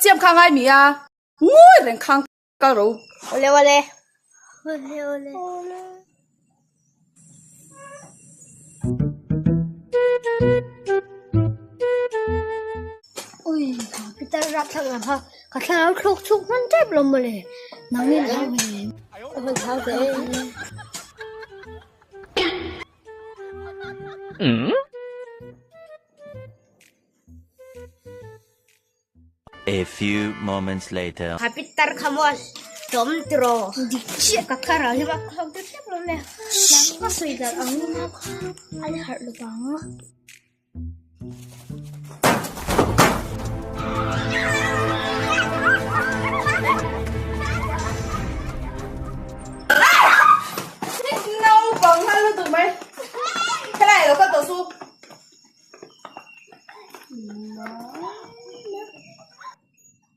chiam kha ngai mi a, ngawi reng khang kal ro. Awle awle. Awle awle. Ui, pitar rap thlak lam kha ka thlarau thlawk chhuk hman tep lo mawle. Nangni an hlau ve em? Ka van hlau ve em. A few moments later. Kha pitar kha maw tlawm tiraw dik chiah ka thlarau hi bak thlawk deuh tep lo le nang ka sawi dan ang kha a la harh lo vang. Naupang hal lutuk mai helai lo kal tawh su.